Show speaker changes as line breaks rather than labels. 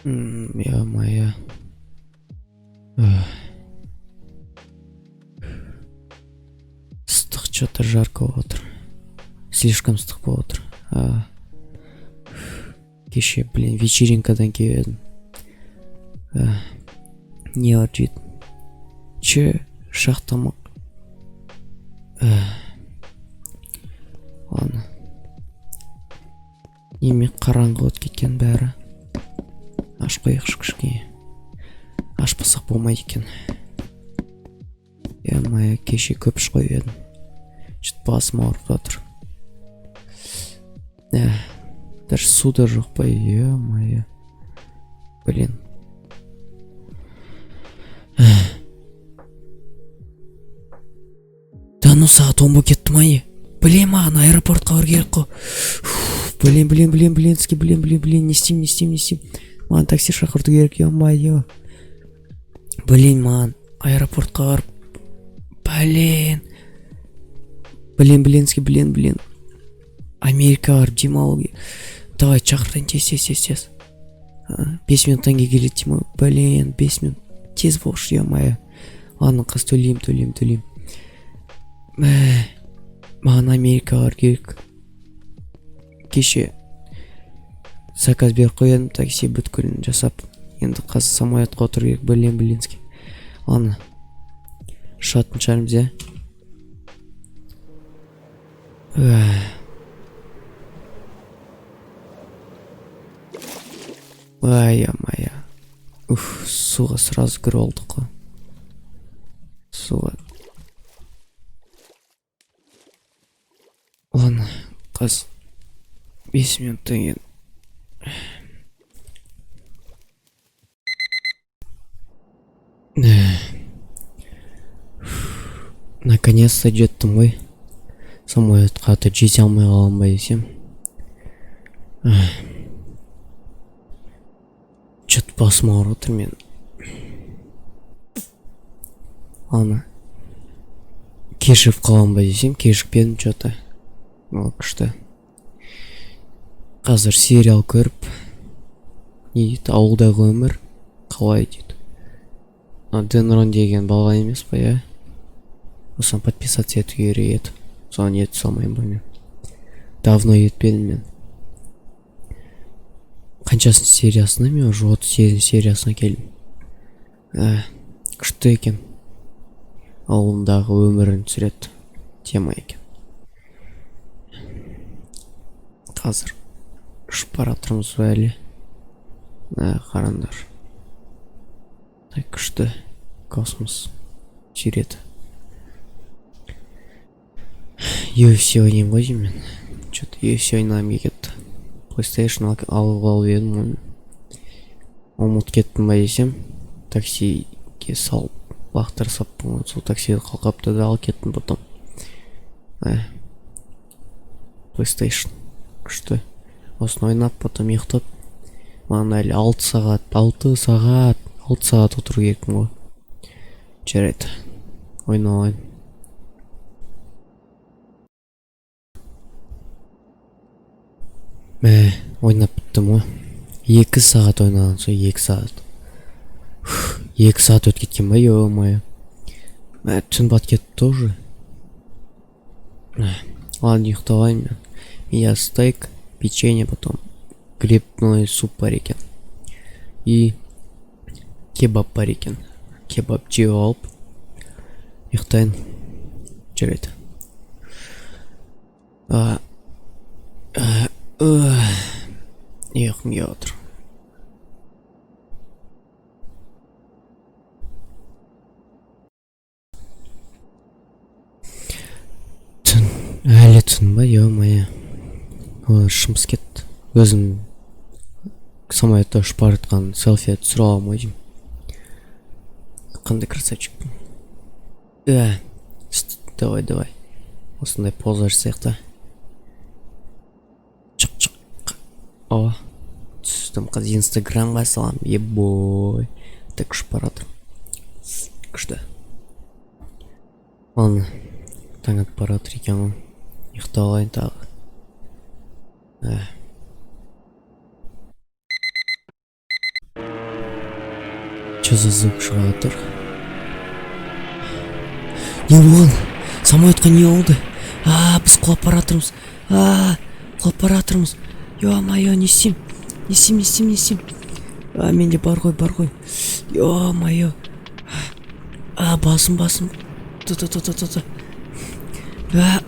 Ё-моё. Эх. Ыстық, что-то жарко болып отыр. Слишком ыстық болып отыр. А. Кеше, блин, вечеринкадан келіп едім. А. Не бар жейтін? Че, шақ тамақ. Ладно. Неме, қараңғы болып кеткен бәрі. Ашып қояйықшы кішкене. Ашпасақ болмайды екен. Ё-моё, кеше көп ішіп қойып едім. Что-то басым ауырып жатыр. Ә, даже су да жоқ па, ё-моё. Блин. Ә. Да ну, сағат 10 болып кетті ма, не? Блин, маған аэропортқа бару керек қой. Фу, блин, блин, блин, блинский, блин, блин, блин, не істеймін, не істеймін, не істеймін? Маған такси шақырту керек, ё-моё. Блин, маған аэропортқа барып, блин. Блин, блинский, блин, блин. Америкаға барып демалу керек. Давай, шақыртайын, тез, тез, тез, тез. 5 минуттан кейін келеді деймін ғой. Блин, 5 минут. Тез болшы, ё-моё. Ладно, қазір төлеймін, төлеймін, төлеймін. Мә, маған Америкаға бару керек. Кеше заказ беріп қойып едім, такси бүткілін жасап. Енді қазір самолетқа отыру керек, блин, блинский. Ладно. Ұшатын шығармыз, иә? Эх. Ай, ё-моё. Уф, суға сразу кіріп алдық қой. Суға. Ладно, қазір 5 минуттан кейін. Эх. Наконец-то жеттім ғой. Самолетқа то жете алмай қаламын ба десем. Что-то басым ауырып отыр мен. Ладно. Кешігіп қаламын ба десем, кешікпедім что-то. О, күшті. Қазір сериал көріп, не дейді, «Ауылдағы өмір қалай» дейді. А, Денрон деген бала емес па, иә? Осыған подписаться ету керек еді. Соны ете салмаймын ба мен? Давно етпедім мен. Қаншасыншы сериясына мен уже, 38-ші сериясына келдім. Ә, күшті екен. Ауылындағы өмірін түсіреді. Тема екен. Қазір ұшып бара жатырмыз ба әлі? Ә, қараңдар. Так, күшті космос сурет. UFC ойнаймын ғой деймін мен. Что-то UFC ойнағым келіп кетті. PlayStation алып алып едім оны. Ұмытып кеттім ба десем, таксиге салып лақтыра салыппын ғой. Сол таксиді қалқапты да алып кеттім потом. Ә, PlayStation күшті. Осыны ойнап, потом ұйықтап. Маған әлі 6 сағат, 6 сағат, 6 сағат отыру керекпін ғой. Жарайды, ойнап алайын. Мә, ойнап біттім ғой. 2 сағат ойнаған соң, 2 сағат. Фух, 2 сағат өтіп кеткен ба, ё-моё. Мә, түн батып кетті уже. Мә, ладно, ұйықтап алайын мен. Я стейк, печенье, потом грибной суп бар екен. И кебаб бар екен. Кебаб жеп алып ұйықтайын. Жарайды. А, а, ұйқым келіп отыр. Түн, әлі түн ба, ё-моё. Ой, шымс кетті. Өзім самолетта ұшып бара жатқан селфи түсіре аламын ғой деймін. Қандай красавчикпін. Ә, давай, давай. Осындай поза жасайық та. Чық, чық. О, түстім, қазір Инстаграмға саламын. Ебой. Так, ұшып бара жатырмын. Күшті. Ладно, таң атып бара жатыр екен ғой, ұйықтап алайын тағы. Ә. Че за звук шығып жатыр? Не болған самолетқа? Не болды? А, біз құлап бара жатырмыз! А, құлап бара жатырмыз! Ё-моё, не істеймін, не істеймін, не істеймін, не істеймін? А, менде бар ғой, бар ғой. Ё-моё, а, басым, басым! Ту, ту, ту, ту, ту, ту. А,